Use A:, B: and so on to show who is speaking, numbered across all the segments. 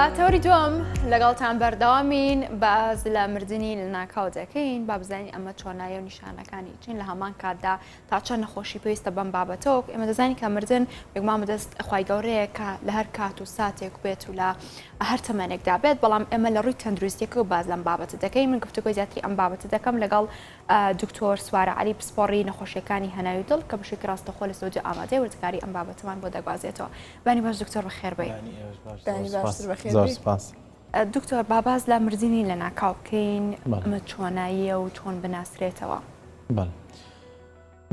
A: تەوەری دووەم لەگەڵتان بەردەوامین باس لە مردنی لەناکاو دەکەین با بزانین ئەمە چۆنایە و نیشانەکانی چین لە هەمان کاتدا تا چەند نەخۆشی پێویستە بەم بابەتەوە ئێمە دەزانین کە مردن بێگومان بەدەست خوای گەورەیە کە لە هەر کات و ساتێک بێت و لە هەر تەمەنێکدا بێت بەڵام ئێمە لە ڕووی تەندروستیەکەوە باز لەم بابەتە دەکەین من گفتوگۆی زیاتری ئەم بابەتە دەکەم لەگەڵ دکتۆر سوارە عەلی پسپۆڕی نەخۆشیەکانی هەناوی دڵ کە بەشێکی ڕاستەخۆ لە سعودیە ئامادەیە وردەکاری ئەم بابەتەمان بۆ دەگوازێتەوە. بەیانی باش دکتۆر بەخێربێی.
B: بەیانی باشتر بەخێر
C: زۆر
B: بێی.
C: سپاس.
A: دکتۆر با باس لە مردنی لەناکاو بکەین ئەمە چۆناییە و چۆن بناسرێتەوە؟
C: بەڵێ.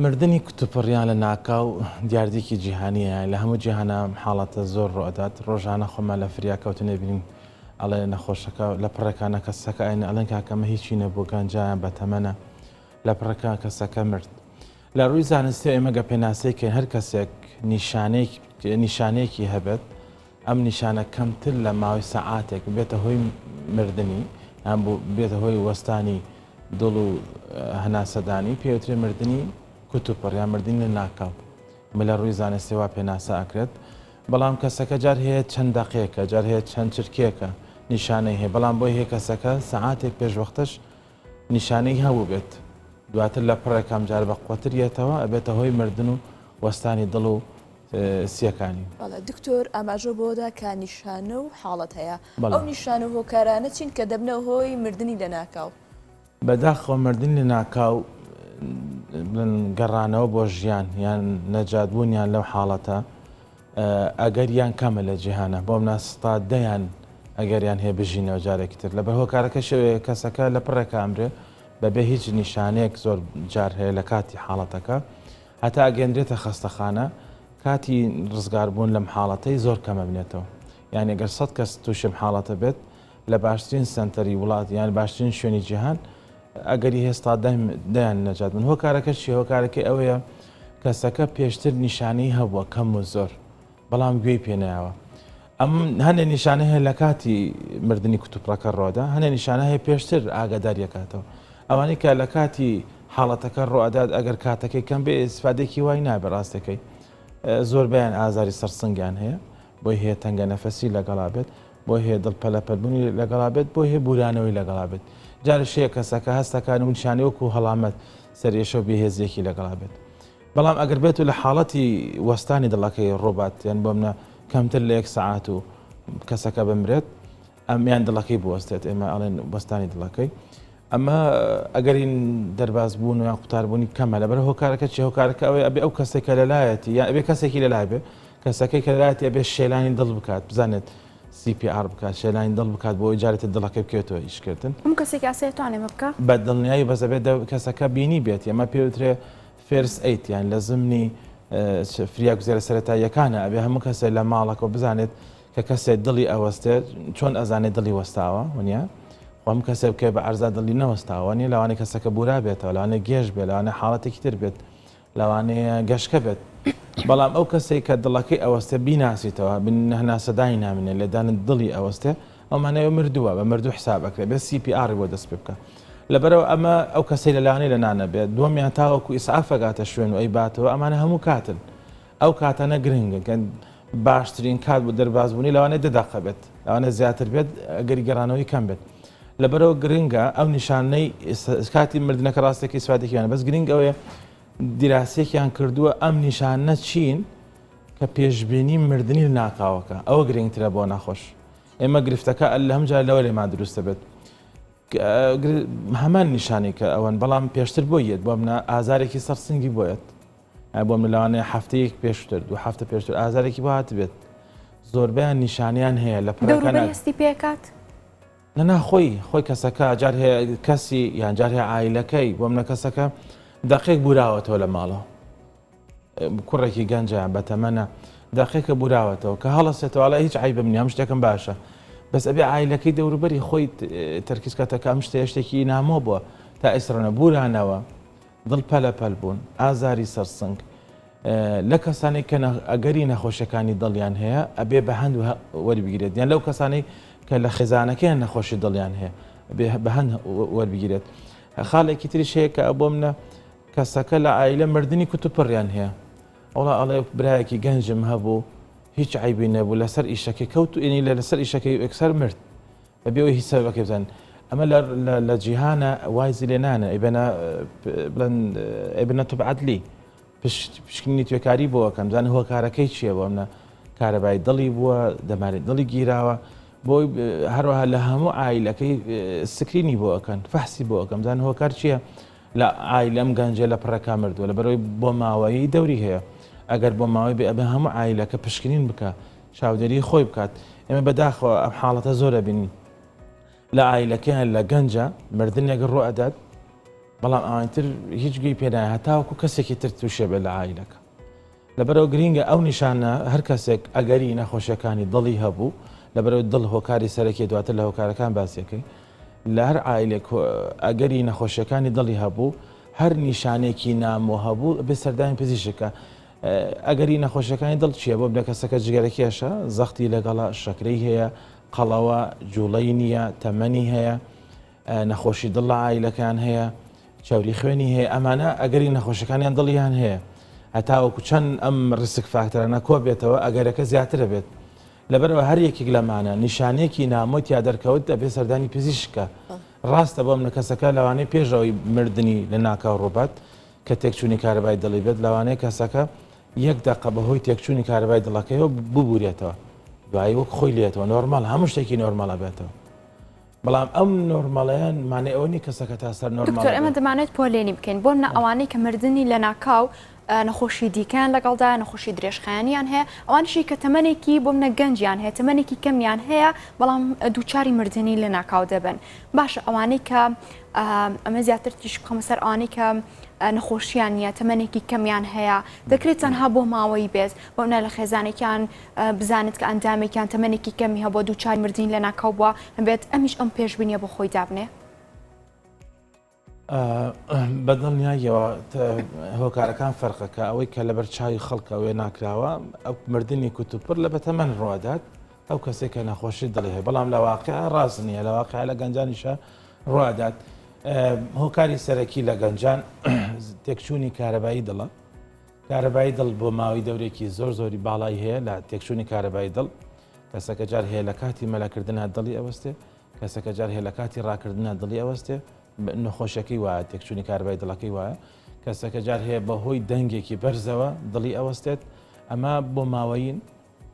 C: مردنی کوتوپڕ یان لەناکاو دیاردەیەکی جیهانییە یان لە هەموو جیهانا ئەم حاڵەتە زۆر ڕوئەدات ڕۆژانە خۆمان لە فریاکەوتن ئەبینین ئەڵێ نەخۆشەکە لە پڕێکانە کەسەکە ئەین ئەڵێن کاکە ئەمە هیچی نەبوو گەنجایان بەتەمەنە لە پڕێکا کەسەکە مرد لە ڕووی زانستی ئێمە گە پێناسەی کەین هەر کەسێک نیشانەیەک نیشانەیەکی هەبێت ئەم نیشانە کەمتر لە ماوەی سەعاتێک بێتە هۆی مردنی یان بێتە هۆی وەستانی دڵ و هەناسەدانی پێوترێ مردنی کوتوپڕ یان مردنی لە ناکاو ئەمە لە ڕووی زانستی وا پێناسە ئەکرێت بەڵام کەسەکە جار هەیە چەند دەقێکە جار هەیە چەند چرکێکە نیشانەی هەیە بەڵام بۆی هەیە کەسەکە سەعاتێک پێش وەختەش نیشانەی هەبووبێت دواتر لە پڕێک ئەم جار بە قوتر یەتەوە ئەبێتە هۆی مردن و وەستانی دڵ و سیەکانی.
B: بەڵێ دکتۆر ئاماژە بەوەدا کە نیشانە و حاڵەت هەیە ئەو نیشانە و هۆکارانە چین کە دەبنە هۆی مردنی لەناکاو؟
C: بەداخەوە مردنی لەناکاو بڵێن گەڕانەوە بۆ ژیان یان نەجات بوونیان لەو حاڵەتە ئەگەریان کەمە لە جیهانە بۆ منە ستا دەیان ئەگەریان هەیە بژینەوە جارێکی تر لەبەر هۆکارەکەش ئەوەیە کەسەکە لە پڕێکا ئەمرێ بەبێ هیچ نیشانەیەک زۆر جار هەیە لە کاتی حاڵەتەکە هەتا ئەگەیەنرێتە خەستەخانە کاتی ڕزگاربوون لەم حاڵەتەی زۆر کەم ئەبنێتەوە یانی گەر سەد کەس تووشی ئەم حاڵەتە بێت لە باشترین سەنتەری وڵات یان باشترین شوێنی جیهان ئەگەری هێستا دەیان نەجات بن هۆکارەکە چی هۆکارەکەی ئەوەیە کەسەکە پێشتر نیشانەی هەبووە کەم و زۆر بەڵام گوێی پێنایەوە ئەم هەنێ نیشانە هەیە لە کاتی مردنی کوتوپڕەکە ڕۆدا هەنێ نیشانە هەیە پێشتر ئاگاداریەکاتەوە ئەوانەی کە لە کاتی حاڵەتەکە ڕۆئەدات ئەگەر کاتەکەی کەم بێ ئیسفادێکی وای نابێ ڕاستەکەی زۆربیان ئازاری سەرسنگیان هەیە بۆی هەیە تەنگە نەفەسی لەگەڵا بێت بۆی هەیە دڵ پەلەپەلبوونی لەگەڵا بێت بۆی هەیە بورانەوەی لەگەڵا بێت جارش هەیە کەسەکە هەستەکان و نیشانەی وەکو هەڵامەت سەرئێشە و بێهێزیەکی لەگەڵا بێت بەڵام ئەگەر بێت و لە حاڵەتی وەستانی دڵەکەی ڕۆبات یان بۆ منە کەمتر لە یەک سەعات و کەسەکە بمرێت ئەم یان دڵەکەی بوەستێت ئێمە ئەڵێن وەستانی دڵەکەی ئەمە ئەگەری دەرباز بوون و یان قوتاربوونی کەمە لەبەر هۆکارەکە چی هۆکارەکە ئەوەیە ئەبێ ئەو کەسێک کە لەلایەتی یان ئەبێ کەسێکی لەلای بێ کەسەکەی کە لەلایەتی ئەبێ شێلانی دڵ بکات بزانێت CPR بکات شێلانی دڵ بکات بۆ ئەوەی جارێتر دڵەکەی بکەوێتەوە ئیشکردن.
A: هەموو کەسێکی ئاسایی توانێ ئەمە بکا؟
C: بە دڵنیایی بەس ئەبێت کەسەکە بینی بێت ئەمە پێ وترێ first aid یان لە زمنی فریاگوزارە سەرەتاییەکانە ئەبێ هەموو کەسێک لە ماڵەکەوە بزانێت کە کەسێک دڵی ئەوەستێت چۆن ئەزانێت دڵی وەستاوە ونیە خۆ هەموو کەسێک بکەوێت بە عەرزا دڵی نەوەستاوە نیە لەوانەیە کەسەکە بورا بێتەوە لەوانەیە گێژ بێت لەوانەیە حاڵەتێکی تر بێت لەوانەیە گەشکە بێت بەڵام ئەو کەسێک کە دڵەکەی ئەوەستێ بیناسیتەوە هەناسەدانی نامێنێ لێدانی دڵی ئەوەستێ ئەو مانای مردووە بە مردوو حساب ئەکرێ بێ CPR بۆ دەست پێ بکە لەبەرەوە ئەمە ئەو کەسەی لەلانەی لە نانە بێت دووەمیان تاوەکو ئیسعاف ئەگاتە شوێن و ئەیباتەوە ئەمانە هەموو کاتن ئەو کاتانە گرنگن کە باشترین کات بۆ دەربازبوونی لەوانەیە دە دەقە بێت لەوانەیە زیاتر بێت ئەگەری گەڕانەوەی کەم بێت لەبەرەوە گرنگە ئەو نیشانەی کاتی مردنەکە ڕاستێکی سوادێکیان بەس گرنگ ئەوەیە دیراسێکیان کردووە ئەم نیشانە چین کە پێشبینی مردنی ناکاوەکە ئەوە گرنگترە بۆ نەخۆش ئێمە گرفتەکە لە هەمجار لەوە لێمان دروستە بێت هەمان نیشانەی کە ئەوەن بەڵام پێشتر بۆی یەت بۆ منە ئازارێکی سەر سنگی بۆیەت بۆ من لەوانەیە هەفتەیەک پێشتر دوو هەفتە پێشتر ئازارێکی بۆ هاتبێت زۆربیان نیشانیان هەیە لە
A: پڕەکەنەستی پێکات
C: نەنا خۆی خۆی کەسەکە جار هەیە کەسی یان جار هەیە عیلەکەی بۆ منە کەسەکە دەقێک بوراوەتەوە لە ماڵەوە کوڕێکی گەنجە بەتەمەنە دەقێکە بوراوەتەوە کە هەڵەسێتەوە ئەڵێ هیچ عەیبم نییە هەموو شتێکم باشە بەس ئەبێ عایلەکەی دەوروبەری خۆی تەرکیز کاتە کە ئەم شتەیە شتێکی نامۆ بووە تا ئێستا بورانەوە دڵ پەلەپەل بوون ئازاری سەرسنگ لە کەسانی کە ئەگەری نەخۆشیەکانی دڵیان هەیە ئەبێ بە هەند وەربگیرێت یان لەو کەسانی کە لە خێزانەکەیان نەخۆشی دڵیان هەیە بە هەند وەربگیرێت خاڵێکی تریش هەیە کە بۆ منە کەسەکە لە عایلە مردنی کوتوپڕیان هەیە. وەڵا ئەڵێ برایەکی گەنجم هەبوو. هیچ عیبی نەبوو لەسەر ئیشەکەی کەوت و ینی لە لەسەر ئیشەکەی ئەکسەر مرد بەبێ ئەوەی هیچ سەبەبەکەی بزانن ئەمە لە جیهانە وایزی لێ نانە ئەیبەنە بڵێن ئەیبەنە طب عدلی پشکنینی توێکاری بۆ ئەکەن بزانن هۆکارەکەی چییە بۆ ئەمنە کارەبای دڵی بووە دەماری دڵی گیراوە بۆی هەروەها لە هەموو عایلەکەی screen ی بۆ ئەکەن فەحسی بۆ ئەکەم زان هۆکار چییە لە عایلەم گەنجە لە پڕەکە مردووە لە بەرەوەی بۆ ماوەیی دەوری هەیە ئەگەر بۆ ماوەی بێ ئەبێ هەموو عایلەکە پشکنین بکە چاودێری خۆی بکات ئێمە بەداخەوە ئەم حاڵەتە زۆرە بینین لە عایلەکەیان لە گەنجە مردنێک ڕوو ئەدات بەڵام ئەوانتر هیچ گوێی پێنایە هەتاوەکو کەسێکی تر تووشێ بێت لە عایلەکە لەبەرەوە گرینگە ئەو نیشانە هەر کەسێک ئەگەری نەخۆشیەکانی دڵی هەبوو لەبەرەوە دڵ هۆکاری سەرەکی دواتر لە هۆکارەکان باسیەکەی لە هەر عایلێک ئەگەری نەخۆشیەکانی دڵی هەبوو هەر نیشانێکی نامۆ هەبوو بێ سەردانی پزیشکە ئەگەری نەخۆشیەکانی دڵ چییە بۆ بنە کەسەکە جگەرە کێشە زەختی لەگەڵە شەکرەی هەیە قەڵەوە جوڵەی نییە تەمەنی هەیە نەخۆشی دڵ لە عایلەکان هەیە چەوری خوێنی هەیە ئەمانە ئەگەری نەخۆشەکانیان دڵیان هەیە هەتاوەکو چەند ئەم risk factor انە کۆ بێتەوە ئەگەرەکە زیاترە بێت لەبەرەوە هەر یەکێک لەمانە نیشانەیەکی نامۆی تیا دەرکەوت دەبێت سەردانی پزیشکە ڕاستە بۆم نە کەسەکە لەوانەیە پێشەوەی مردنی لە ناکاو ڕووبات کە تێکچوونی کارەبای دڵی بێت لەوانەیە کەسەکە یەک دەقە بەهۆی تێکچوونی کارەبای دڵەکەیەوە ببورێتەوە دوایی وەک خۆی لێتەوە نۆرمال هەموو شتێکی نۆرمالە بێتەوە بەڵام ئەم نۆرمالەیان مانای ئەوە نیە کەسەکە تا سەر نۆرمال
A: دکتۆر ئێمە دەمانێت پۆلێنی بکەین بۆ نە ئەوانەی کە مردنی لەناکاو نەخۆشی دیکەیان لەگەڵدا نەخۆشی درێژخایەنیان هەیە ئەوانشی کە تەمەنێکی بۆ منە گەنجیان هەیە تەمەنێکی کەمیان هەیە بەڵام دووچاری مردنی لەناکاو دەبن باشە ئەوانەی کە ئەمە زیاتر تیشک بخەمە سەر ئەوانەی کە نەخۆشیان نییە تەمەنێکی کەمیان هەیە دەکرێت تەنها بۆ ماوەی بێت بۆ نە لە خێزانێکیان بزانێت کە ئەندامێکیان تەمەنێکی کەمی هەبووە دووچاری مردنی لەناکاو بووە هەبێت ئەمیش ئەم پێشبینیە بۆ خۆی دابنێ؟
C: بە دڵنیاییەوە هۆکارەکان فەرقەکە ئەوەی کە لەبەر چاوی خەڵکە وێ ناکراوە ئەو مردنی کوتوپڕ لە بەتەمەن ڕوادات ئەو کەسێک کە نەخۆشی دڵی هەیە بەڵام لە واقع ڕاست نییە لە واقع لە گەنجانیشە ڕوادات هۆکاری سەرەکی لە گەنجان تێکچوونی کارەبایی دڵە کارەبایی دڵ بۆ ماوەی دەورێکی زۆر زۆری باڵای هەیە لە تێکچوونی کارەبای دڵ کەسەکە جار هەیە لە کاتی مەلەکردنا دڵی ئەوەستێ کەسەکە جار هەیە لە کاتی ڕاکردنا دڵی ئەوەستێ نەخۆشەکەی وایە تێکچوونی کارەبای دڵەکەی وایە کەسەکە جار هەیە بەهۆی دەنگێکی بەرزەوە دڵی ئەوەستێت ئەمە بۆ ماوەیین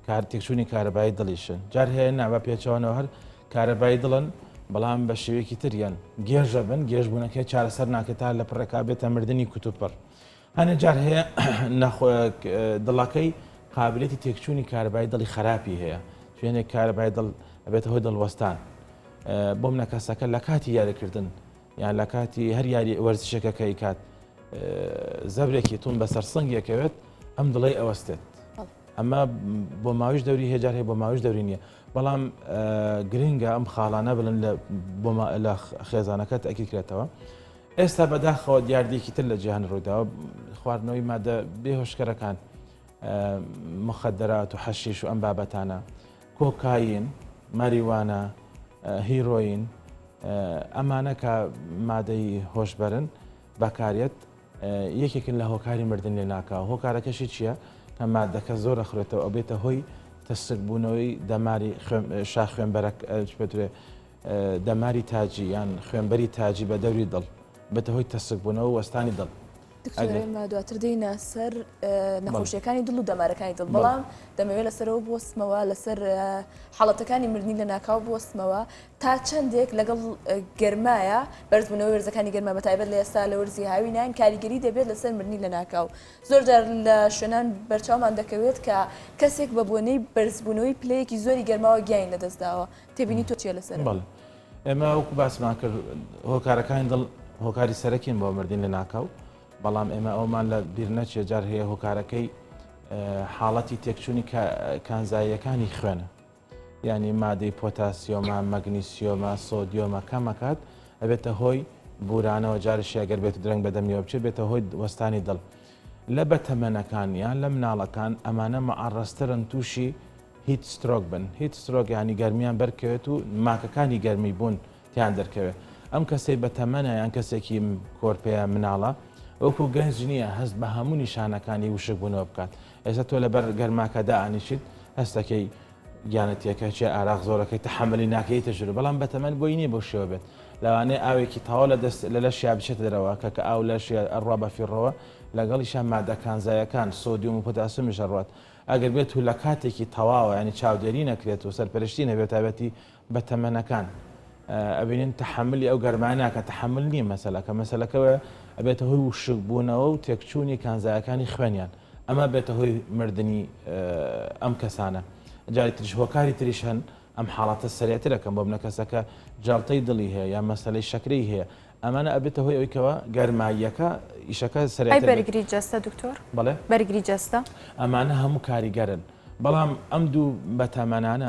C: کار تێکچوونی کارەبایی دڵیشن جار هەیە نا بە پێچەوانەوە هەر کارەبایی دڵن بەڵام بە شێوەیەکی تریان گێژە بن گێژبوونەکەی چارەسەر ناکرێت تا لە پڕێکا بێتە مردنی کوتوپڕ هەنێ جار هەیە دڵەکەی قابلێتی تێکچوونی کارەبای دڵی خراپی هەیە شوێنێک کارەبای دڵ ئەبێتە هۆی دڵوەستان بۆ منە کەسەکە لە کاتی یاریکردن یان لە کاتی هەر یاری وەرزشێکە کە ئیکات زەبرێکی تون بەسەر سنگێکەوێت ئەم دڵی ئەوەستێت ئەمە بۆ ماویش دەوری هێجار هەیە بۆ ماویش دەوری نییە بەڵام گرنگە ئەم خاڵانە بڵن لە خێزانەکەت ئەکیکرێتەوە ئێستا بەداخەوە دیاردەیەکی تر لە جیهان ڕوویداوە، خواردنەوەی مادە بێهۆشکەرەکان، مخدرات و حەشیش و ئەم بابەتانە، کۆکاین، ماریوانا، هیرۆین، ئەمانە کە مادەی هۆشبەرن بەکارێت یەکێکن لە هۆکاری مردن لێ ناکاو هۆکارەکەشی چییە؟ کە مادەکە زۆر ئەخورێتەوە ئەبێتە هۆی تەسکبوونەوەی دەماری شاخوێنبەرەک دەماری تاجی یان خوێنبەری تاجی بە دەوری دڵ بێتە هۆی تەسکبوونەوە و وەستانی دڵ.
B: دکتۆر ئێمە دواتر دێینە سەر نەخۆشیەکانی دڵ و دەمارەکانی دڵ بەڵام دەمەوێت لەسەرەوە بوەستمەوە لەسەر حاڵەتەکانی مردنی لە ناکاو بوەستمەوە تا چەندێک لەگەڵ گەرمایە بەرزبوونەوەی وەرزەکانی گەرما بەتایبەت لە ئێستا لە وەرزی هاوینان کاریگەری دەبێت لەسەر مردنی لە ناکاو زۆر جار لە شوێنان بەرچاومان دەکەوێت کە کەسێک بە بۆنەی بەرزبوونەوەی پلەیەکی زۆری گەرماوە گیانی لەدەستداوە تێبینی تۆ چیە لەسەر؟
C: بەڵێ ئێمە وەکو باسمان کرد هۆکارەکانی دڵ هۆکاری سەرەکین بۆ مردن لە ناکاو بەڵام ئێمە ئەومان لە بیر نەچێت جار هەیە هۆکارەکەی حاڵەتی تێکچوونی کانزاییەکانی خوێنە یعنی مادەی پۆتاسیۆمە مەگنیسیۆمە سۆدیۆمە کەمەکات ئەبێتە هۆی بورانەوە جارشی ئەگەر بێت درەنگ بەدەمیەوە بچێت بێتە هۆی وەستانی دڵ لە بەتەمەنەکان یان لە مناڵەکان ئەمانە معڕەزترن تووشی heat stroke بن، heat stroke یانی گەرمیان بەرکەوێت و ماکەکانی گەرمی بوون تیان دەرکەوێت. ئەم کەسەی بەتەمەنە یان کەسێکی کۆرپەیە مناڵە وەکو گەنج نییە هەست بە هەموو نیشانەکانی وشکبوونەوە بکات. ئێستا تۆ لەبەر گەرماکە دائەنیشیت. هەستەکەی گیانت تێکەچێ ئاراق زۆرەکەی تەحەملی ناکەی تەجربە بەڵام بەتەمەن بۆی نییە بەو شێوە بێت لەوانەیە ئاوێکی تەواو لە دەست لە لەشیا بچێتە دەرەوە کە کە ئاو لەشیا ئەڕوا بە فیڕەوە لەگەڵیشا مادە کانزایەکان سۆدیوم و پۆتاسیۆمیش ئەڕوات ئەگەر بێت و لە کاتێکی تەواوە ینی چاودێری نەکرێت و سەرپەرشتی نەبێت تایبەتی بەتەمەنەکان ئەبینین تەحەملی ئەو گەرمایە ناکات تەحەمل نییە مەسەلەکە مەسەلەکە ئەبێتە هۆی وشکبوونەوە و تێکچوونی کانزایەکانی خوێنیان ئەمە بێتە هۆی مردنی ئەم کەسانە جاری تریش هۆکاری تریش هەن ئەم حاڵەتە سەرێترەکەم بۆ منە کەسەکە جەڵتەی دڵی هەیە یان مەسەلەی شەکرەی هەیە ئەمانە ئەبێتە هۆی ئەوەی کەوا گەرماییەکە ئیشەکە سەرێتر بێت.
A: بەرگری جەستە دکتۆر؟
C: بەڵێ؟
A: بەرگری جەستە؟
C: ئەمانە هەموو کاریگەرن بەڵام ئەم دوو بەتەمەنانە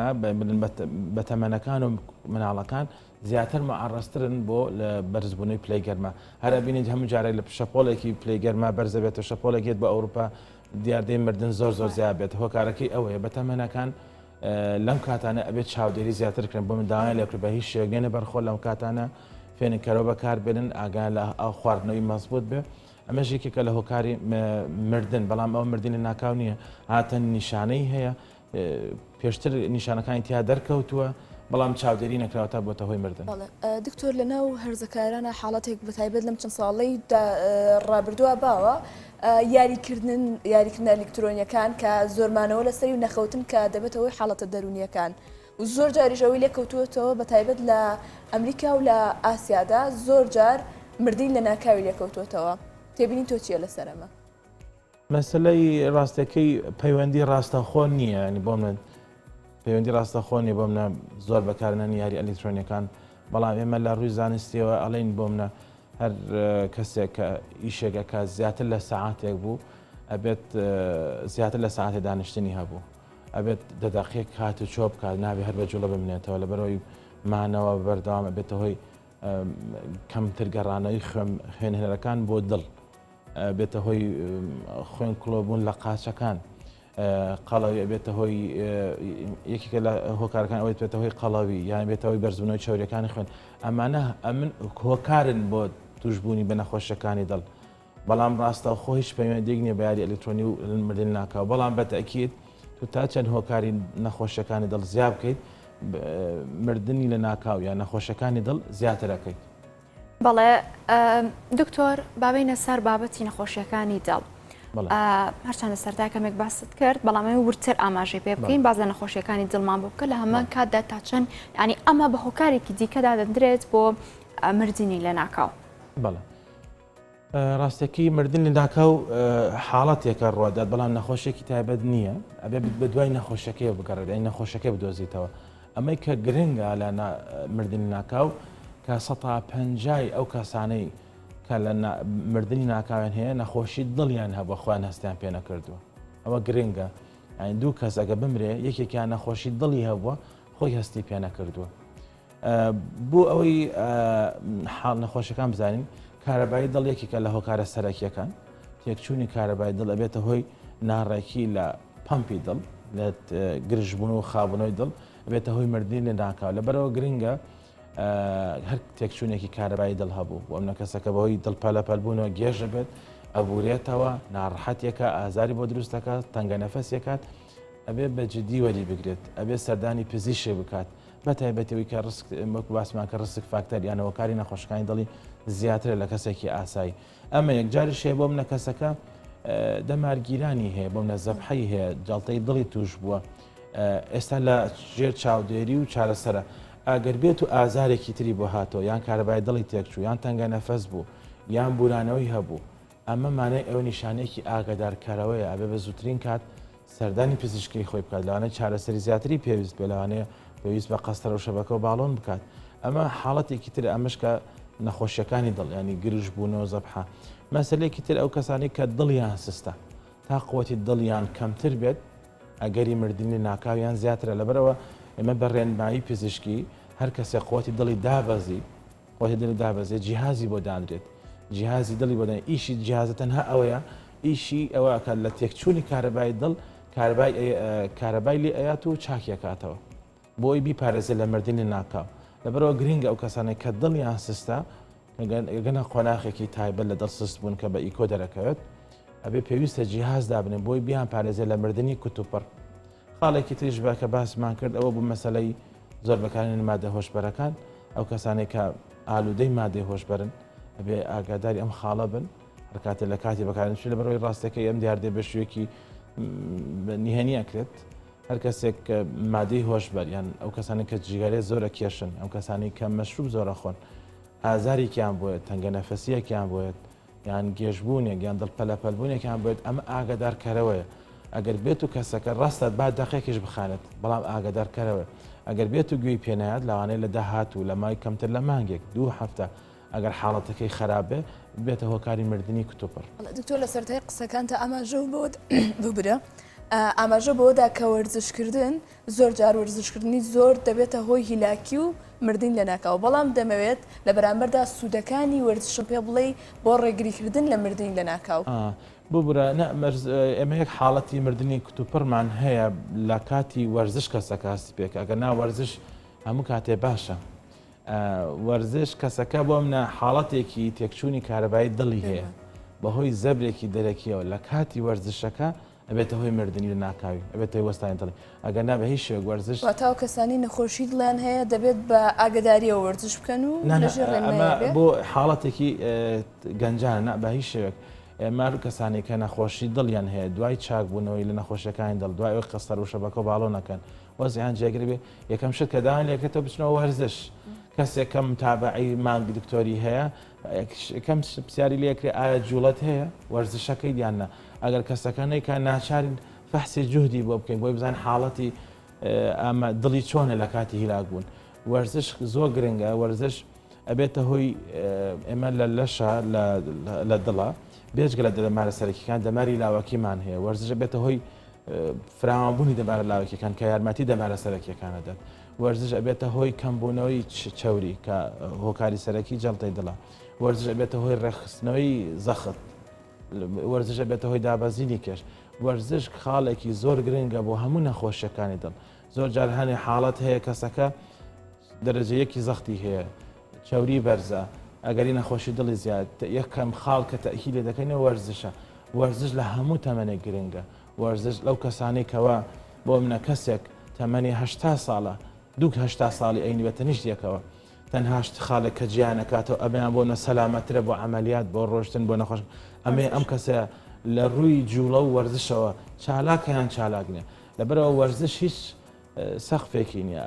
C: بەتەمەنەکان و مناڵەکان زیاتر معڕەزترن بۆ لە بەرزبوونەوەی پلەی گەرما هەر ئەبینیت هەموو جارێک لە شەپۆڵێکی پلەی گەرما بەرزەبێتەوە شەپۆڵێک یەت بۆ ئەوروپا دیاردەی مردن زۆر زۆر زیاد بێت هۆکارەکەی ئەوەیە بەتەمەنەکان لەم کاتانە ئەبێت چاودێری زیاتر کرێن بۆ من داوایان لێکرد بە هیچ شێوەیەک نێنە بەرخۆ لەم کاتانە فێنککەرەوە بەکاربێنن ئاگایان لە ئاو خواردنەوەی مەزبوط بێ ئەمەش یەکێکە لە هۆکاری مردن بەڵام ئەو مردنی ناکاو نییە هاتن نیشانەی هەیە پێشتر نیشانەکانی تیا دەرکەوتووە بەڵام چاودێری نەکراوە تا بۆتە هۆی مردن.
B: دکتۆر لەناو هەرزەکارانە حاڵەتێک بەتایبەت لەم چەند ساڵەی ڕابردووە باوە یاریکردن یاریکردنە ئەلیکترۆنیەکان کە زۆرمانەوە لەسەری و نەخەوتن کە دەبێتە هۆی حاڵەتە دەروونیەکان و زۆر جاریش ئەوەی لێکەوتووەتەوە بە تایبەت لە ئەمریکا و لە ئاسیادا زۆر جار مردنی لە ناکاوی لێکەوتووەتەوە تێبینی تۆ چییە لەسەر ئەمە؟
C: مەسەلەی ڕاستەکەی پەیوەندی ڕاستەخۆ نییە ینی بۆ من پەیوەندی ڕاستەخۆ نیە بۆ منە زۆر بەکارنانی یاری ئەلیکترۆنیەکان بەڵام ئێمە لە ڕووی زانستیەوە ئەڵێن بۆ منە هەر کەسێک کە ئیشێک ئەکات زیاتر لە سەعاتێک بوو ئەبێت زیاتر لە سەعاتێ دانیشتنی هەبوو ئەبێت دە دەقیق هات و چۆ بکات نابێ هەر بە جوڵە بمێنێتەوە لەبەرەوەی مانەوە بەردەوام ئەبێتە هۆی کەمتر گەڕانەوەی خوێنهێنەرەکان بۆ دڵ بێتە هۆی خوێن کڵۆبوون لە قاچەکان قەڵەوی ئەبێتە هۆی یەکێکە لە هۆکارەکان ئەوەی بێتە هۆی قەڵەوی یان بێتە هۆی بەرزبوونەوەی چەوریەکانی خوێن ئەمانە ئەمن هۆکارن بۆ توشبوونی بە نەخۆشیەکانی دڵ بەڵام ڕاستەوخۆ هیچ پەیوەندیەک نییە بە یاری ئەلکترۆنی و مردن ناکاو بەڵام بە تەکید تو تا چەند هۆکاری نەخۆشیەکانی دڵ زیاد بکەیت مردنی لە ناکاو یان نەخۆشیەکانی دڵ زیاتر ئەکەیت.
A: بەڵێ دکتۆر بابینە سەر بابەتی نەخۆشیەکانی دڵ هەرچەندە سەرتا کەمێک باست کرد بەڵام ئەوێ وردتر ئاماژەی پێ بکەین باز لە نەخۆشیەکانی دڵمان بۆ بکە لە هەمان کاتدا تا چەند ینی ئەمە بە هۆکارێکی دیکەدا دەندرێت بۆ مردنی لە ناکاو.
C: بەڵێ ڕاستەکەی مردن لە ناکاو حاڵەتێکە ڕوادات بەڵام نەخۆشیێکی تایبەت نییە ئەبێ بە دوای نەخۆشیەکەی بگەڕێت ئەی نەخۆشەکەی بدۆزیتەوە ئەمەی کە گرنگە لە مردنی ناکاو کە سەتا پەنجای ئەو کەسانەی کە لە مردنی ناکاویان هەیە نەخۆشی دڵیان هەبووە خۆیان هەستیان پێ نەکردووە ئەوە گرنگە یانی دوو کەس ئەگە بمرێ یەکێکیان نەخۆشی دڵی هەبووە خۆی هەستی پێ نەکردووە بۆ ئەوەی حاڵ نەخۆشەکان بزانین کارەبایی دڵ یەکێکە لە هۆکارە سەرەکیەکان تێکچوونی کارەبای دڵ ئەبێتە هۆی ناڕێکی لە پەمپی دڵ لە گرژبوون و خابوونەوەی دڵ ئەبێتە هۆی مردنی لە ناکاو لەبەرەوە گرنگە هەر تێکچوونێکی کارەبایی دڵ هەبوو بۆ منە کەسەکە بەهۆی دڵ پەلەپەل بوونەوە گێژە بێت ئەبورێتەوە ناڕەحەتێکە ئازاری بۆ دروست دەکات تەنگە نەفەسێکات ئەبێ بە جدی وەری بگرێت ئەبێ سەردانی پزیشک بکات بە تایبەتی ئەوی کە risk وەکو باسمان کە risk factor یان هۆکاری نەخۆشەکانی دڵی زیاترە لە کەسێکی ئاسایی ئەمە یەکجاریش هەیە بۆ منە کەسەکە دەمارگیرانی هەیە بۆ منە زەبحەی هەیە جەڵتەی دڵی توش بووە ئێستا لە ژێر چاودێری و چارەسەرە ئەگەر بێت و ئازارێکی تری بۆ هاتەوە یان کارەبای دڵی تێکچوو یان تەنگە نەفەس بوو یان بورانەوەی هەبوو ئەمە مانای ئەوە نیشانەیەکی ئاگادارکەرەوەیە ئەبێ بە زووترین کات سەردانی پزیشکی خۆی بکات لەوانەیە چارەسەری زیاتری پێویست بێ لەوانەیە پێویست بە قەستەرە و شەبەکە و باڵۆن بکات ئەمە حاڵەتێکی تر ئەمەش کە نەخۆشیەکانی دڵ ینی گرژ بوونەوە زەبحە مەسلێکی تر ئەو کەسانی کە دڵیان سستە تا قوتی دڵیان کەمتر بێت ئەگەری مردنی ناکاویان زیاترە لەبەرەوە ئێمە بە ڕێنمایی پزیشکی هەر کەسێک قوتی دڵی دابەزی خۆی دڵی دابەزێت جیهازی بۆ دانرێت جیهازی دڵی بۆ دانرێت ئیشی جیهازە تەنها ئەوەیە ئیشی ئەوە ئەکات لە تێکچوونی کارەبای دڵ کارەبای کارەبای لێ ئەیات و چاکی ئەکاتەوە بۆی بیپارێزێت لە مردنی ناکاو لەبەرەوە گرنگە ئەو کەسانێک کە دڵیان سستە گەنە قۆناخێکی تایبەت لە دڵ سست بوون کە بە ئیکۆ دەرەکەوێت ئەبێ پێویستە جیهاز دابنێن بۆی بیان پارێزێت لە مردنی کوتوپڕ. خاڵێکی تریش بە کە باسمان کرد ئەوە بوو مەسەلەی زۆر بەکارهێنانی مادە هۆشبەرەکان، ئەو کەسانەی کە ئالوودەی مادەی هۆشبەرن ئەبێ ئاگاداری ئەم خاڵە بن هەر کاتێ لە کاتی بەکارهێنانی لەبەرئەوەی ڕاستەکەی ئەم دیاردەیە بە شێوەیەکی نهێنی ئەکرێت هەر کەسێک مادەی هۆشبەر یان ئەو کەسانە کە جگەرە زۆرە کێشن ئەو کەسانی کە مەشروب زۆرە خۆن ئازارێکیان بۆیە تەنگە نەفەسیەکیان بۆیەت یان گێژبوونێک یان دڵ پەلەپەلبوونێکیان بێت ئەمە ئاگادارکەرەوەیە ئەگەر بێت و کەسەکە ڕاستە با دەقێکیش بخانێت بەڵام ئاگادارکەرەوە ئەگەر بێت و گوێی پێنایات لەوانەیە لە داهاتوو لە مای کەمتر لە مانگێک دوو هەفتە ئەگەر حاڵەتەکەی خراپ بێ بێتە هۆکاری مردنی کتوپڕ.
B: دکتۆر لە سەرەتای قسەکانتا ئاماژە بەوە ببورە ئاماژە بەوەدا کە وەرزشکردن زۆر جار وەرزشکردنی زۆر دەبێتە هۆی هیلاکی و مردنی لەناکاو، بەڵام دەمەوێت لە بەرامبەردا سوودەکانی وەرزشم پێ بڵێی بۆ ڕێگریکردن لە مردنی لەناکاو.
C: ببورە نا مەرز ئێمە یەک حاڵەتی مردنی کتوپڕمان هەیە لە کاتی وەرزش کەسەکە هەستی پێکا ئەگەر نا وەرزش هەموو کاتێ باشە وەرزش کەسەکە بۆ منە حاڵەتێکی تێکچوونی کارەبایی دڵی هەیە بەهۆی زەبرێکی دەرەکیەوە لە کاتی وەرزشەکە ئەبێتە هۆی مردنی لە ناکاوی ئەبێتە هۆی وەستانی دڵی ئەگەر نا بە هیچ شێوەیەک وەرزش.
B: واتە ئەو کەسانەی نەخۆشی دڵیان هەیە دەبێت بە ئاگەداریەوە وەرزش بکەن و
C: نا نا
B: لەژێر
C: ئەمە
B: ڕێنماییا بێ؟
C: بۆ حاڵەتێکی گەنجانە نا بە هیچ شێوەیەک ئێمە ئەو کەسانەی کە نەخۆشی دڵیان هەیە دوای چاکبوونەوەی لە نەخۆشیەکانی دڵ دوای ئەوەی قەستەر و شەبەکە و باڵۆ نەکەن وەزعیان جێگر بێ یەکەم شت کە داوایان لێکرێتەوە بچنەوە وەرزش کەسێک کە متابەعەی مانگ دکتۆری هەیە یەکەم پرسیاری لێکرێ ئایا جوڵەت هەیە وەرزشەکەیت یان نا ئەگەر کەسەکە نەیکا ناچارین فەحسی جوهدی بۆ بکەین بۆی بزانین حاڵەتی ئەمە دڵی چۆنە لە کاتی هیلاک بوون وەرزش زۆر گرنگە وەرزش ئەبێتە هۆی ئێمە لە لەشە لە دڵە بێجگە لە دەمارە سەرەکیەکان دەماری لاوەکیمان هەیە وەرزش ئەبێتە هۆی فراوانبوونی دەمارە لاوەکیەکان کە یارمەتی دەمارە سەرەکیەکان ئەدات وەرزش ئەبێتە هۆی کەمبوونەوەی چەوری کە هۆکاری سەرەکی جەڵتەی دڵە وەرزش ئەبێتە هۆی ڕێکخستنەوەی زەخت وەرزش ئەبێتە هۆی دابەزینی کێش وەرزش خاڵێکی زۆر گرنگە بۆ هەموو نەخۆشیەکانی دڵ زۆر جار هەنێ حاڵەت هەیە کەسەکە دەرەجە یەکی زەختی هەیە چەوری بەرزە ئەگەری نەخۆشی دڵی زیاد یەکەم خاڵ کە تەئکید لێ دەکەینەوە وەرزشە وەرزش لە هەموو تەمەنێک گرنگە وەرزش لەو کەسانەی کەوا بۆ منە کەسێک تەمەنی 80 ساڵە دوو 80 ساڵی ئەینی بە تەنیشت یەکەوە تەنها شت خاڵێک کە جیان ئەکاتەوە ئەمەیان بۆ نە سەلامەترە بۆ عەمەلیات بۆ ڕۆشتن بۆ نەخۆش ئەمەیە ئەم کەسە لە ڕووی جوڵە و وەرزشەوە چالاکە یان چالاک نییە لەبەرەوە وەرزش هیچ سەقفێکی نییە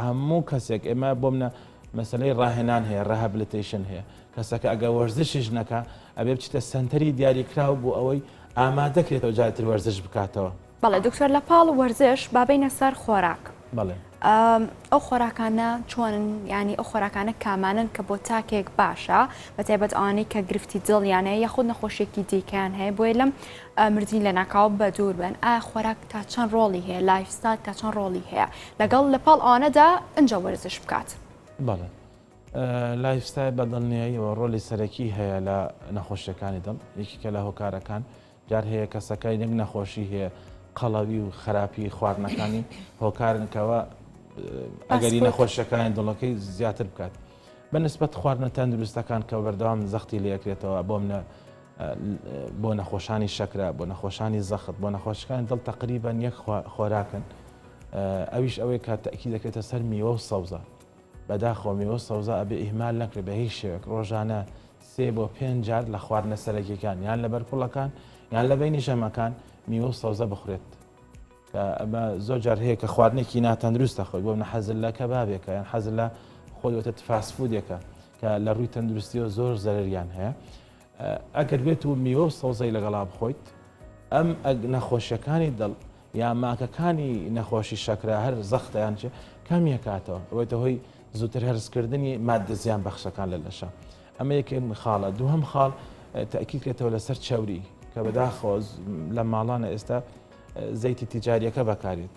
C: هەموو کەسێک ئێمە بۆ منە مەسلەی ڕاهێنان هەیە rehabilitation هەیە کەسەکە ئەگە وەرزشیش نەکا ئەبێ بچیتە سەنتەری دیاریکراو بۆ ئەوەی ئامادەکرێتەوە جارتر وەرزش بکاتەوە.
A: بەڵێ دکتۆر لە پاڵ وەرزش با بێینە سەر خۆراک.
C: بەڵێ.
A: ئەو خۆراکانە چۆنن یانی ئەو خۆراکانە کامانەن کە بۆ تاکێک باشە بە تایبەت ئەوانەی کە گرفتی دڵیان هەیە یاخود نەخۆشیەکی دیکەیان هەیە بۆیە لەم مردنی لەناکاو بە دوور بن ئایا خۆراک تا چەند ڕۆڵی هەیە lifestyle تا چەند ڕۆڵی هەیە لەگەڵ لە پاڵ ئەوانەدا ئینجا وەرزش بکات؟
C: بەڵێ lifestyle بە دڵنیاییەوە ڕۆلی سەرەکی هەیە لە نەخۆشیەکانی دڵ یەکێکە لە هۆکارەکان جار هەیە کەسەکە یەک نەخۆشی هەیە قەڵەوی و خراپی خواردنەکانی هۆکارن کەەوە ئەگەری نەخۆشیەکانی دڵەکەی زیاتر بکات بە نسبەت خواردنە تەندروستەکان کە بەردەوام زەختی لەکرێتەوە بۆ منە بۆ نەخۆشانی شەکرە بۆ نەخۆشانی زەخت بۆ نەخۆشەکانی دڵ تقریبان یەک خۆراکن ئەویش ئەوەی کە تەکی دەکرێتە سەر میوە و سەوزە بەداخەوە میوە سەوزە ئەبێ ئیهمال نەکرێت بە هیچ شێوەک ڕۆژانە سێ بۆ پێنج جار لە خواردنە سەرەکیەکان یان لە بەرکوڵەکان یان لە بەینی ژەمەکان میوە و سەوزە بخورێت کە ئەمە زۆر جار هەیە کە خواردنێکی ناتەندروستە خۆی بۆ منە حەزل لە کەبابێکە یان حەزل لە خۆی وتە fast food ێکە کە لە ڕووی تەندروستیەوە زۆر زەرەریان هەیە ئەگەر بێت و میوە و سەوزەی لەگەڵا بخۆیت ئەم نەخۆشیەکانی دڵ یا ماکەکانی نەخۆشی شەکرە هەر زەختە یان چی کەمیەکاتەوە ئەوێتە هۆی زووتر هەرسکردنی ماددە زیان بەخشەکان لە لەشە ئەمە یەکەم خاڵە دووهەم خاڵ تەئکید کرێتەوە لەسەر چەوری کە بەداخەوە لە ماڵانە ئێستا زەیتی تیجاریەکە بەکارێت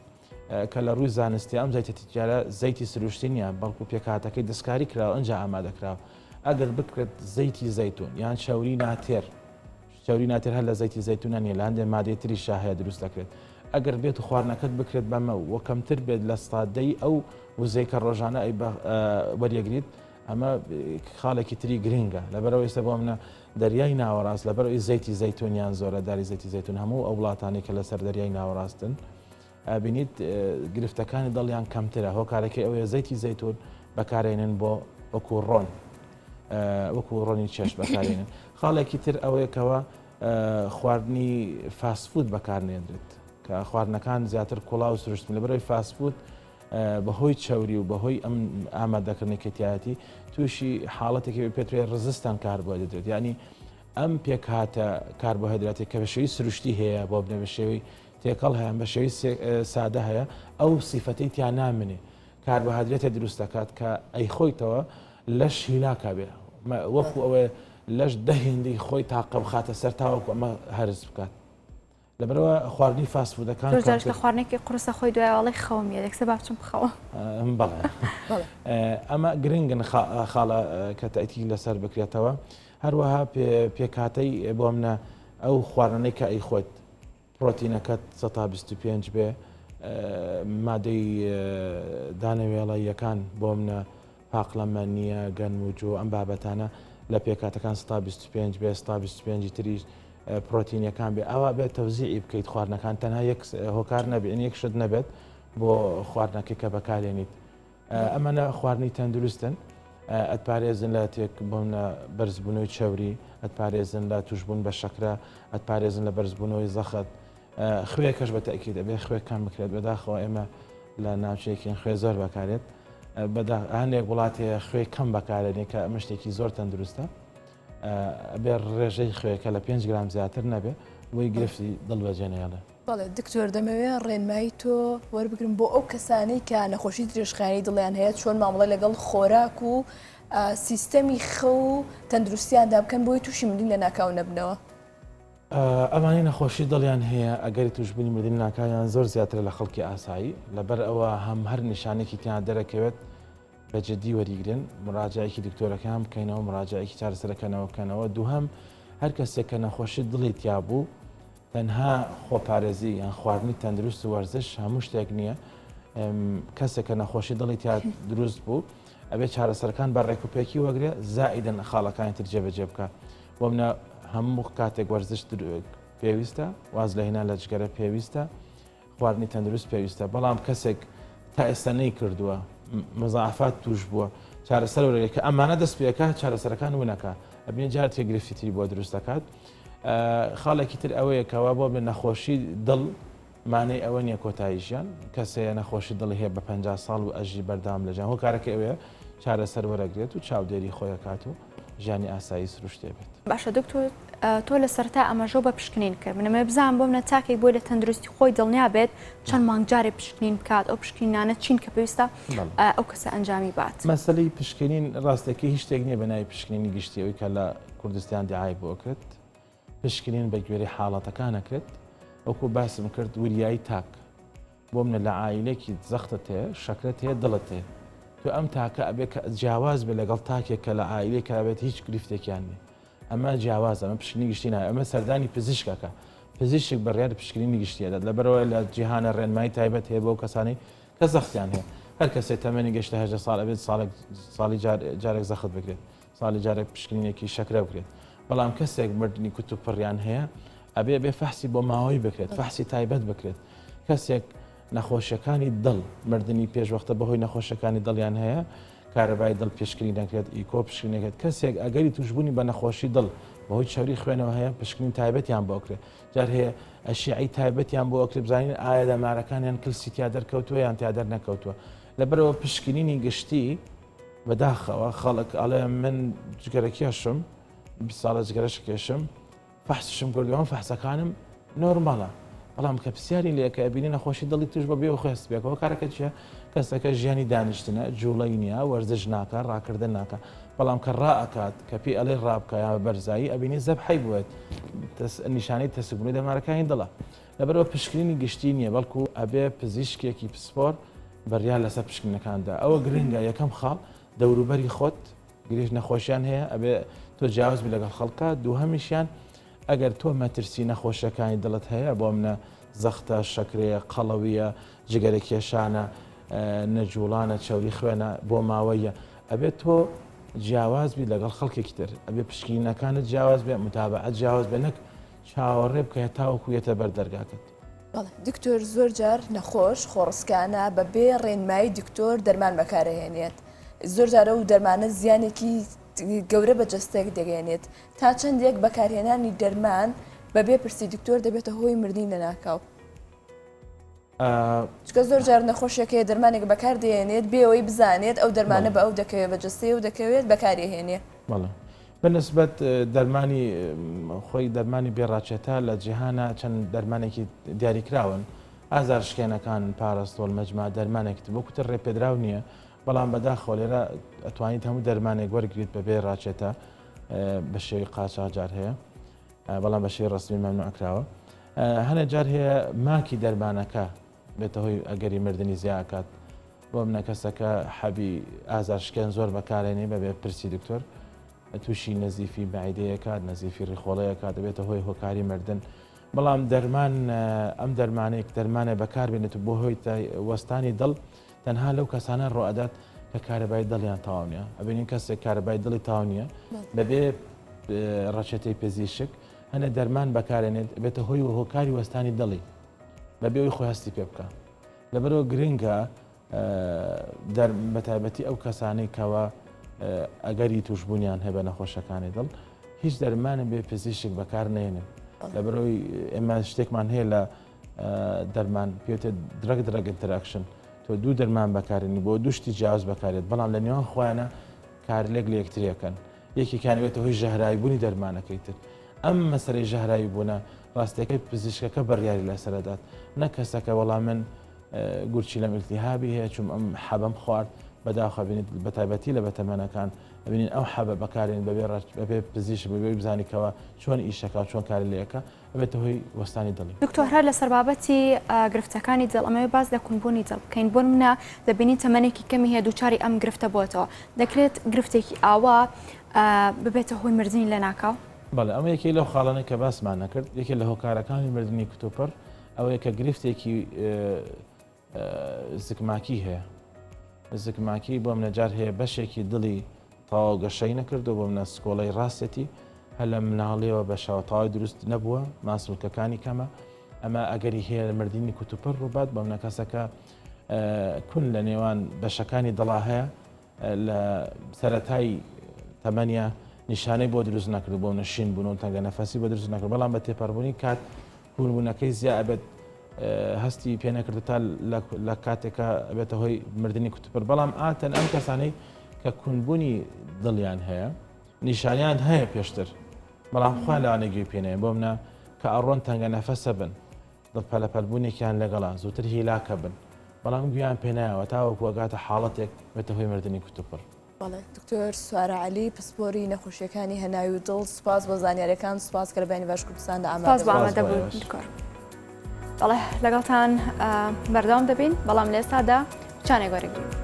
C: کە لە ڕووی زانستی ئەم زەیتە تیجارە زەیتی سروشتی نییە بەڵکو پێکهاتەکەی دەستکاری کراوە ئەنجا ئامادەکراوە ئەگەر بکرێت زەیتی زەیتون یان چەوری ناتێر چەوری ناتێر هەر لە زەیتی زەیتونە نیە لە هەندێک مادەی تریشا هەیە دروست دەکرێت ئەگەر بێت و خواردنەکەت بکرێت بەمە و کەمتر بێت لە سادەی ئەو وزەی کە ڕۆژانە ئەی وەریەگریت ئەمە خاڵێکی تری گرنگە لەبەرەوە ئێستا بۆ منە دەریای ناوەڕاست لەبەرەوەی زەیتی زەیتونیان زۆرە داری زەیتی زەیتون هەموو ئەو وڵاتانی کە لەسەر دەریای ناوەڕاستن. ئەبینیت گرفتەکانی دڵیان کەمترە هۆکارەکەی ئەوەیە زەیتی زەیتون بەکارێنن بۆ وەکو ڕۆن وەکو ڕۆنی چێشت بەکارێنن خاڵێکی تر ئەوەیەکەوە خواردنی fast food بەکارنێنرێت کە خواردنەکان زیاتر کوڵا و سروشتن لەبەرەوەی fast food بەهۆی چەوری و بەهۆی ئەم ئامادەکردنی کەتیایەتی تووشی حاڵەتێکی پێتوێ resistant کاربۆهێدرێت یعنی ئەم پێکهاتە کاربۆهێدراتێک کە بە شێوی سروشتی هەیە بۆ بنە بە شێوەی تێکەڵ هەیە بە شێوەی سادە هەیە ئەو سیفەتەی تیا نامنێ کاربۆهایدرێتێ دروست دەکات کە ئەیخۆیتەوە لەش هیلاکە بێ وەکو ئەوەیە لەش دە هێندەی خۆی تاقە بخاتە سەر تاوەکو ئەمە هەرس بکات لەبەرەوە خواردنی fast food ەکان
A: زۆر جاریش کە خواردنێکی قورسە خۆی دوای ئەڵێ خەوم یە یەکسەر با بچم بخەوم.
C: بەڵێ ئەمە گرنگن خاڵە کە تەئکید لەسەر بکرێتەوە هەروەها پێکهاتەی بۆ منە ئەو خواردنەی کە ئەیخۆیت پرۆتینەکەت سەتا 25 بێ مادەی دانەوێڵەییەکان بۆ منە پاقلەمەنییە، گەنم و جۆ، ئەم بابەتانە لە پێکهاتەکان سەتا 25 بێ، سەتا 25 تریش پرۆتینەکان بێ، ئاوا بێت تەوزیعی بکەیت خواردنەکان تەنها یەک هۆکار نەبێت، یعنی یەک شت نەبێت بۆ خواردنەکەی کە بەکارێنیت. ئەمانە خواردنی تەندروستن ئەتپارێزن لە تێک بوون بەرزبوونەوەی چەوری، ئەتپارێزن لە توشبوون بە شەکرە، ئەتپارێزن لە بەرزبوونەوەی زەخت. خوێکەش بە تەئکید ئەبێ خوێ کەم بکرێت بەداخەوە ئێمە لە ناوچەیەکین خوێ زۆر بەکارێت هەندێک وڵات هەیە خوێ کەم بەکارێنێ کە ئەمە شتێکی زۆر تەندروستە ئەبێ ڕێژەی خوێکە لە 5 گرام زیاتر نەبێ بۆی گرفتی دڵ بەجێ نەهێڵێ.
B: بەڵێ دکتۆر دەمەوێ ڕێنمایی تۆ وەربگرم بۆ ئەو کەسانەی کە نەخۆشی درێژخایەنی دڵیان هەیە چۆن مامەڵە لەگەڵ خۆراک و سیستەمی خەو و تەندروستیاندا بکەن بۆی تووشی مردن لەناکاو نەبنەوە.
C: ئەمانەی نەخۆشی دڵیان هەیە ئەگەری توشبوونی مردنی ناکاویان زۆر زیاترە لە خەڵکی ئاسایی، لەبەر ئەوە هەم هەر نیشانەیەکی تیا دەرەکەوێت بە جدی وەریگرن، مراجعەیەکی دکتۆرەکەیان بکەینەوە، مراجعەیەکی چارەسەرەکەنەوە بکەنەوە، دووهەم هەر کەسێک کە نەخۆشی دڵی تیا بوو تەنها خۆپارێزی یان خواردنی تەندروست و وەرزش هەموو شتێک نییە، کەسێک کە نەخۆشی دڵی تیا دروست بوو ئەبێت چارەسەرەکان بە ڕێکوپێکی وەگرێ زائیدەن خاڵەکانی تر جێبەجێ بکە. بۆ منە هەموو کاتێک وەرزش پێویستە، واز لە هێنان لە جگەرە پێویستە، خواردنی تەندروست پێویستە، بەڵام کەسێک تا ئێستا نەیکردووە، مزاعفات توش بووە، چارەسەر وەرەگرێت کە ئەمانە دەست پێکا چارەسەرەکان ونەکا ئەبینێ جارێک گرفتی تری بۆ دروست دەکات. خاڵێکی تر ئەوەیە کەوا بۆ بێ نەخۆشی دڵ مانای ئەوە نییە کۆتایی ژیان، کەس هەیە نەخۆشی دڵی هەیە بە 50 ساڵ و ئەژی بەردەوام لە ژیان، هۆکارەکەی ئەوەیە چارەسەر وەرەگرێت و چاودێری خۆی ئەکات و ژیانی ئاسایی سروشتی ئەبێت.
A: باشە دکتۆر تۆ لە سەرەتا ئاماژەو بە پشکنین کرد من ئەمەوێ بزانم بۆ منە تاکێک بۆی لە تەندروستی خۆی دڵنیا بێت چەند مانگ جارێ پشکنین بکات ئەو پشکنینانە چین کە پێویستە ئەو کەسە ئەنجامی بات؟
C: مەسەلەی پشکنین ڕاستەکەی هیچ شتێک نییە بە ناوی پشکنینی گشتی ئەوەی کە لە کوردستان دیعای بۆ ئەکرێت پشکنین بە گوێرەی حاڵەتەکان ئەکرێت، وەکو باسم کرد وریایی تاک، بۆ منە لە عایلەکی زەختت هەیە، شەکرەت هەیە، دڵت هەیە، تۆ ئەم تاکە ئەبێ کە جیاواز بێ لەگەڵ تاکێک کە لە عایلەیەکا بێت هیچ گرفتێکیان نییە، ئەمە جیاوازە، ئەمە پشکنینی گشتی ناوێت، ئەمە سەردانی پزیشکەکە، پزیشک بڕیاری پشکنینی گشتی ئەدات، لەبەرئەوە لە جیهانە ڕێنمایی تایبەت هەیە بۆ ئەو کەسانەی کە زەختیان هەیە، هەر کەسێک تەمەنی گەشتە 18 ساڵ ئەبێت ساڵێک ساڵی جارێک زەخت بکرێت. ساڵی جارێک پشکنینێکی شەکرە بکرێت بەڵام کەسێک مردنی کوتوپڕیان هەیە ئەبێ بێ فەحسی بۆ ماوەی بکرێت فەحسی تایبەت بکرێت کەسێک نەخۆشیەکانی دڵ مردنی پێشوەختە بەهۆی نەخۆشیەکانی دڵیان هەیە کارەبای دڵ پشکنین دەکرێت ئیکۆ پشکنین دەکرێت کەسێک ئەگەری توشببوونی بە نەخۆشی دڵ بەهۆی چەوری خوێنەوە هەیە پشکنین تایبەتیان بۆ کرێت جار هەیە ئەشیعی تایبەتیان بۆ ئەکرێت بزانین ئایا دەمارەکانیان کلسی تیا دەرکەوتووە یان تیا دەرنەکەوتووە لەبەرەوە پشکنینی گشتی بەداخەوە خەڵک ئەڵێ من جگەرە کێشم 20 ساڵە جگەرەش کێشم فەحسشم کردووە هەموو فەحسەکانم نۆرمەڵە بەڵام کە پرسیاری لێکە ئەبینی نەخۆشی دڵی توش بە بێ و خوێست بێکەوە کارەکە چییە کەسەکە ژیانی دانیشتنە جوڵەی نییە وەرزش ناکە ڕاکردن ناکە بەڵام کە ڕائکات کە پێی ئەڵێ ڕابکە یا بەرزایی ئەبینی زەبحەی بوێت نیشانەی تەسکبوونی دەمارەکانی دڵە لەبەرئەوە پشکنینی گشتی نییە، بەڵکو ئەبێ پزیشکێکی پسپۆر بڕیار لەسەر پشکنینەکان دا. ئەوە گرنگە یەکەم خاڵ دەوروبەری خۆت گرێش نەخۆشیان هەیە ئەبێ تۆ جیاواز بی لەگەڵ خەڵکە، دووهەمیشیان ئەگەر تۆ مەترسی نەخۆشیەکانی دڵت هەیە بۆ منە زەختە، شەکرەیە، قەڵەویە، جگەرە کێشانە، نەجوڵانە، چەوری خوێنە بۆ ماوەیە ئەبێت تۆ جیاواز بی لەگەڵ خەڵکێکی تر ئەبێ پشکنینەکانت جیاواز بێ متابعە جیاواز بێ نەک چاوەڕێ بکە هەتاوەکو یەتە بەر دەرگاکەت.
B: بەڵێ دکتۆر زۆر جار نەخۆش خۆڕسکانە بە بێ ڕێنمایی دکتۆر دەرمان بەکارەهێنێت زۆر جار ئەو دەرمانە زیانێکی گەورە بە جەستەیەک دەگەیەنێت تا چەندێک بەکارهێنانی دەرمان بە بێ پرسی دکتۆر دەبێتە هۆی مردنی لەناکاو؟ چونکە زۆر جار نەخۆشێک هەیە دەرمانێک بەکار دێنێت بێ ئەوەی بزانێت ئەو دەرمانە بە ئەو دەکەوێت بە جەستەی و دەکەوێت بەکاری هێنێ.
C: بەڵێ بەنسبەت دەرمانی خۆی دەرمانی بێ ڕاچێتە لە جیهانە چەند دەرمانێکی دیاریکراون ئازار شکێنەکان پارەستۆل مەجما دەرمانێک وەکوتر ڕێپێدراو نییە بەڵام بەداخەوە لێرە ئەتوانیت هەموو دەرمانێک وەرگریت بەبێ ڕاچێتە بە شێوی قاچاخ جار هەیە بەڵام بە شێوەی ڕەسمی مەمنوع کراوە. هەنێ جار هەیە ماکی دەرمانەکە بێتە هۆی ئەگەری مردنی زیاکات بۆ منە کەسەکە حەبی ئازارشکێن زۆر بەکارێنی بەبێ پرسی دکتۆر تووشی نەزیفی مەعیدەیەکات نەزیفی ڕیخۆڵەیەکات دەبێتە هۆی هۆکاری مردن بەڵام دەرمان ئەم دەرمانێک دەرمانە بەکاربێنێت و بۆ هۆی وەستانی دڵ تەنها لەو کەسانە ڕوئەدات کە کارەبای دڵیان تەواو نییە ئەبینین کەسێک کارەبای دڵی تەواو نییە بەبێ ڕەچەتەی پزیشک هەنێ دەرمان بەکارێنێت بێتە هۆی و هۆکاری وەستانی دڵی بەبێ ئەوی خۆی هەستی پێ بکە لەبەرەوە گرنگە بەتایبەتی ئەو کەسانەی کەوا ئەگەری توشببوونیان هەیە بە نەخۆشەکانی دڵ هیچ دەرمانە بێ پزیشک بەکار نێنن لەبەرەوەی ئێمە شتێکمان هەیە لە دەرمان پێوتێ drug drug interaction تۆ دوو دەرمان بەکارێنی بۆ دوو شتی جیاواز بەکارێت بەڵام لە نێوان خۆیانە کارلێک لە یەکتریەکەن یەکێکیان بێتە هۆی ژەهراوی بوونی دەرمانەکەی تر ئەم مەسەرەی ژەهراوی بوونە ڕاستیەکەی پزیشکەکە بڕیاری لەسەرەدات نە کەسەکە وەڵام من گورچیلەم التهابی هەیە چوم ئەم حەبەم خوارد بەداخە بینیت بەتایبەتی لە بەتەمەنەکان بینین ئەو حەبە بەکارێن بەبێ بەبێ پزیشک بەبێ بزانی کەەوە چۆن ئیشەکە چۆن کاری لەکە ئەبێتە هۆی وەستانی دڵی.
A: دکتۆر هەر لەسەر بابەتی گرفتەکانی دڵ ئەمەوێ باس لە کونبوونی دڵ بکەین بۆ نمونە دەبینین تەمەنێکی کەمی هەیە دووچاری ئەم گرفتە بۆتەوە دەکرێت گرفتێکی ئاوا ببێتە هۆی مردنی لەناکاو؟
C: بەڵێ ئەمە یەکێک لەو خاڵانەی کە باسمان نەکرد یەکێک لە هۆکارەکانی مردنی کتوپڕ ئەوەیە کە گرفتێکی زکماکی هەیە زکماکی بۆ منە جار هەیە بەشێکی دڵی تەواو گەشەی نەکردو بۆ منە سکۆڵەی ڕاستێتی هەر لە مناڵیەوە بە شەوە تەواوی دروست نەبووە ماسولکەکانی کەمە ئەمە ئەگەری هەیە لە مردنی کوتوپڕ ڕووبات بۆ منە کەسەکە کون لە نێوان بەشەکانی دڵا هەیە لە سەرەتای تەمەنیا نیشانەی بۆ دروست نەکرد بۆ نشین بوون و تەنگە نەفەسی بۆ دروست نەکرد بەڵام بە تێپەڕبوونی کات کونبوونەکەی زیا ئەبێت هەستی پێ نەکرد تا لە کاتێکە ئەبێتە هۆی مردنی کوتوپڕ بەڵام ئاتەن ئەم کەسانەی کە کونبوونی دڵیان هەیە نیشانیان هەیە پێشتر بەڵام خوا لەوانە گوێ پێنێ بۆ منە کە ئەڕۆن تەنگە نەفەسە بن دڵ پەلەپەلبوونێکیان لەگەڵا زووتر هیلاکە بن بەڵام گویان پێنایەوە تاوەکو ئەگاتە حاڵەتێک بێتە هۆی مردنی کوتوپڕ.
B: بەڵێ دکتۆر سوارە عەلی پسپۆری نەخۆشیەکانی هەناوی و دڵ سوپاس بۆ زانیاریەکان سوپاس کە لە بەیانی باش کوردستاندا ئامادە
A: سوپاس بۆ ئامادەبوون دکتۆر. بەڵێ لەگەڵتان بەردەوام دەبین بەڵام لە ئێستادا چانێک وەرەگرین.